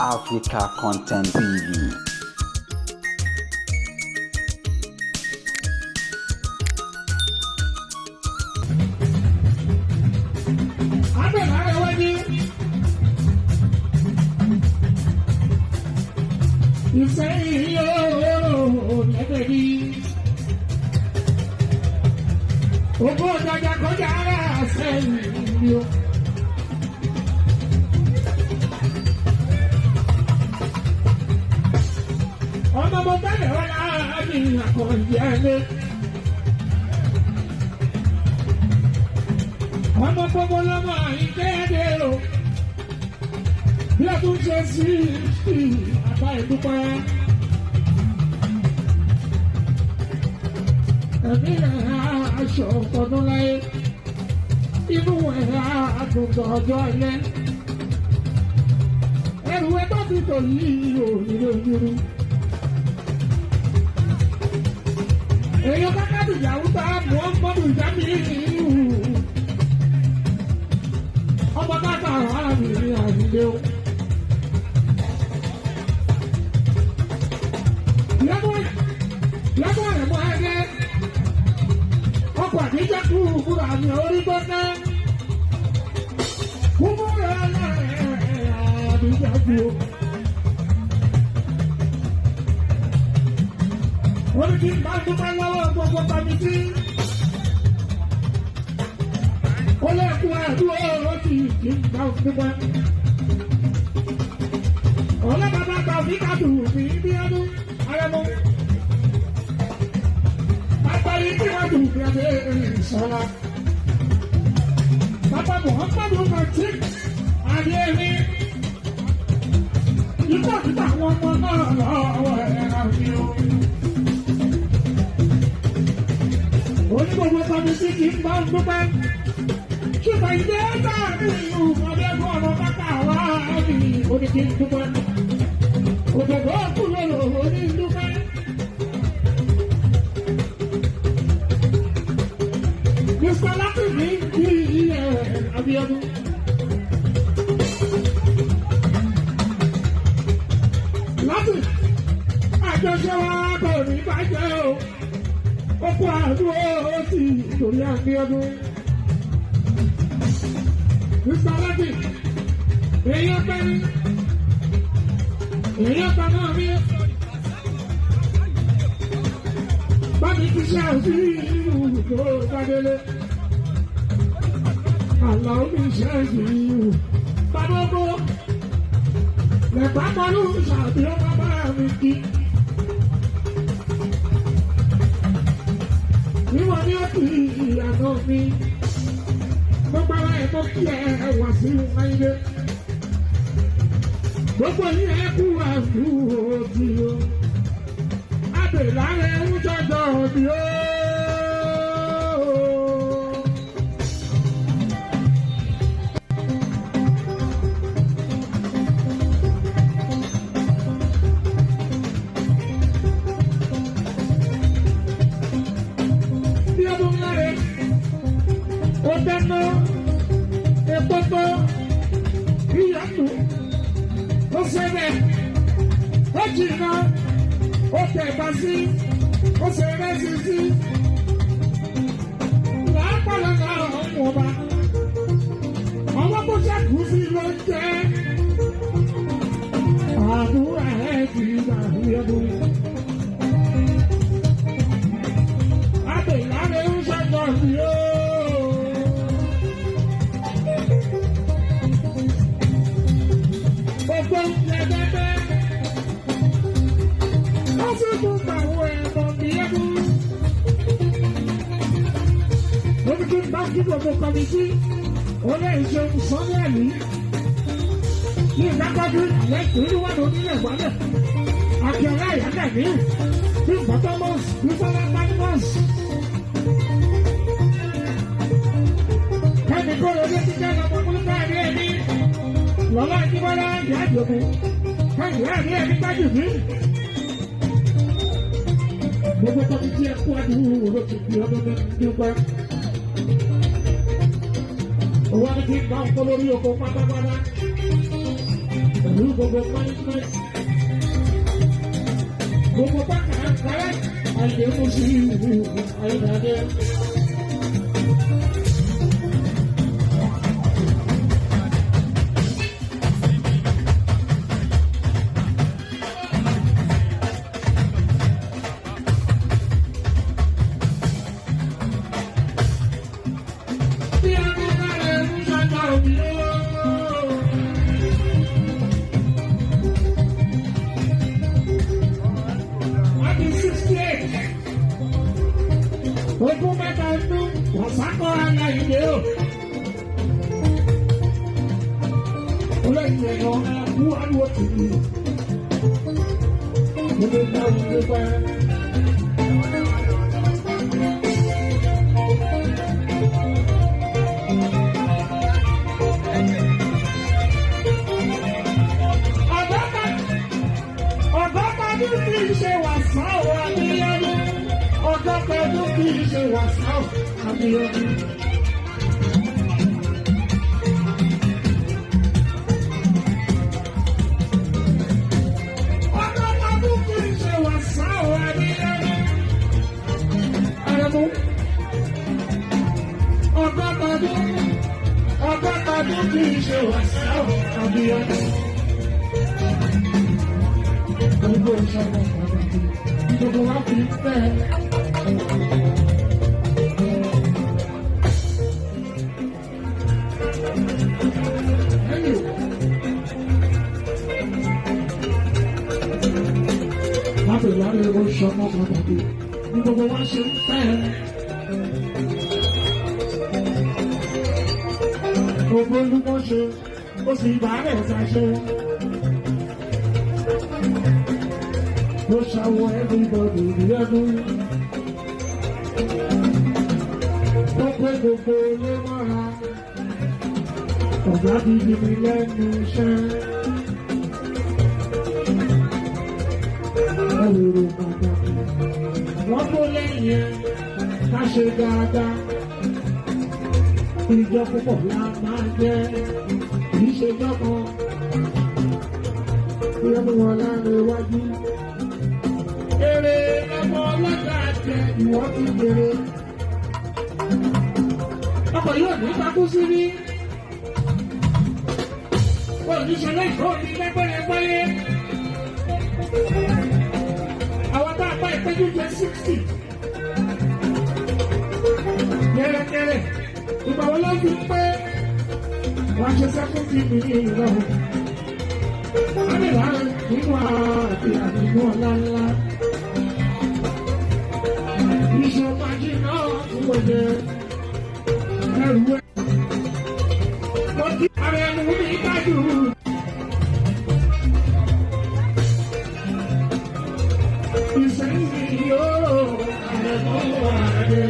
Africa Content TV. Ìfẹ́ yóò lẹ́gbẹ̀ẹ́ Ogún ọ̀dàjà kọjá ara sẹ́yìn ni o. Ọmọ mo bẹ̀rẹ̀ wọn láàbì àkànjì ẹni. Ọmọ gbogbo lọ́mọ ìkéde o. Bí a tún ṣe sí àbá ìdúpẹ́. Ẹ̀mí rẹ̀ aṣọ ọdún láyé. Inú ẹ̀ àtúntò ọjọ́ ilé. Ẹrù ẹgbẹ́ ti tò yí òyìnbó yìí. Èèyàn kákàdù ìyàwó tá a mọ̀ ọ́n mọ́dù ìjà mi ìhù. Ọmọ káàkà àmì àyìnlé o. Lọ́gbọ̀n rẹ̀ mọ́ ẹgbẹ́. Ọkọ̀ àdéjọ́ kú kúrò àmì orí gbọ́ná. Kúmú rẹ̀ lọ́rẹ̀ àdéjọ́ kú o. Wọ́n ní kí n bá dúpẹ́ lọ́wọ́ gbogbo kọ́mítì. Ó lẹ́kùn àdúrà ó ti kí n bá dúpẹ́. Ọlọ́bàbà tàbí kàdùn mí bí ọdún arẹmú. Bàbá yìí tí wọ́n dùn bí ọdún ìṣọ́lá. Bàbá Muhammadu Martin Adéyẹmí. Ikú àti àwọn ọmọ náà lọ́wọ́ ẹ̀ àfi o. Onígbogbo kọ́mítì kì í bá ń dúpẹ́. Ṣùgbọ́n ìdè bá mi ìlú ọdẹ́gbọ́n ọmọ bàtà wá mi oníkì ń dúpẹ́. Òdòdó kúrò oní dúpẹ́. Mr. Látìmí kí ilẹ̀ Abíọ́dún. Látì àjọṣe wa kò ní bàjẹ́ o. Ó kó àdúró sí torí Abíọ́dún. Mr. Látì, èyí ọpẹ́ ní, èyí ọpẹ́ náà ní. Bámi ti ṣe àti ìlú tó gbadélé. Àlọ́ mi ṣe sí ìlú. Bàbá ọkọ, lẹ̀pá pọ̀lú ṣàbí ọmọ bá mi kí. Níwọ̀n ní òkú ìyàtọ̀ mi. Gbogbo ara ẹ̀ tó kí ẹ wà sí ayé. Gbogbo yín ẹ kú àdúró tí o. Abèláre ń jọjọ òbí o. Bí ọdún láre, ó dáná, epo tó, ìyàtọ̀, ó sẹ́bẹ̀, ó jìnnà, ó tẹ̀bà sí, ó ṣe rẹ́sì sí. Làápàlà náà ń wọ̀ bá. Ọwọ́ bó ṣẹ́kù sí ló ń jẹ́. Àdúrà ẹ̀ ti gbà yọdún. Abèláre ń ṣàjọ sí o. Gbogbo ń jẹ bẹ́bẹ́. Ó sì tún gbàwó ẹ̀bọ̀n bí ẹ̀bùn. Ó ní kí n bá kí gbogbo kọ́mítì. Ó lè ṣe sọ́ní àlì. Ní ìdákọ́jú lẹ́kùn ní wọ́n onílẹ̀ gbọ́dọ̀. Akíọ̀lá ìyáda mi. Bí Bọ́tọ́mọ́s, bí Bọ́lá Bánímọ́s. Kẹ́mi kó lóde títẹ́ lọ́mọ kúlúkọ́ ẹ̀mí ẹ̀mí. Lọ́lá Akíbọ́lá ìyá àjòkú. Kẹ́mi ẹ̀mí ẹ̀mí gbájú mi. Gbogbo kọ́mítì ẹ̀kú àdúgbò ló ti di ọdún dúpẹ́. Owó ní kí n bá ń kó lórí oko pátápátá. Pẹ̀lú gbogbo management. Gbogbo bákan kárẹ́ àìlè mú sí ìlú àìdàdé. Bí a bá rẹ̀ ń ṣàjà òbí lọ́wọ́. Ọdún 68. 30 ọdún wọ̀sákọ́ aláìlé o. Olóyìn ẹ̀yọ́ kú àdúgbò tì í. Gbogbo ìgbà wo ló pẹ́? 60 ọdún kì í ṣe wàsá o Abíọ́dún. 60 ọdún kì í ṣe wàsá o Abíọ́dún. 60 ọdún kì í ṣe wàsá o Abíọ́dún. Àrẹ̀mú. 60 ọdún 60 ọdún kì í ṣe wàsá o Abíọ́dún. Gbogbo ìṣọ̀kan pàtàkì gbogbo wa fi fẹ́. Láti ìyára ewu ìṣọ̀kan pàtàkì ní gbogbo wa ṣe ń fẹ́. Gbogbo olúmọ̀ ṣe, ó sì bá rẹ̀ ṣàṣẹ. Ló ṣàwọ̀ everybody lẹ́nu. Ó pé gbogbo ilé mọ́ra. Ọ̀gá gidi ni lẹ́nu iṣẹ́. Ẹ̀rù pàtàkì. Wọ́n tó lẹ́yìn ẹ̀ ká ṣe dáadáa. Ìjọ púpọ̀ la máa jẹ́. Kì í ṣe jọ́kan. Ìyẹn wọn lára iwájú. Èrè ọmọ ọlọ́jà jẹ ìwọ́n ti jèrè. Ọkọ̀ yóò ní takú sí ní. Wọ́n ní ṣe lẹ́yìn tó ní lẹ́gbẹ̀rẹ́gbẹ́rẹ́. Àwọn tá a bá ìpéjú jẹ 60. Kẹ́rẹ́kẹ́rẹ́, ìgbà wo ló fi pé wọ́n ṣe 70 ní ìlọ́run? Wọ́n lè láàrin nínú àti àdúgbò ńlá ńlá. Iṣẹ́ pàjì náà tún wọ̀ jẹ ẹrù ẹ̀. Mo kí ara ẹnu mi dájú. Ìsẹ́yìn yóò àrẹ̀mọ́ àrẹ.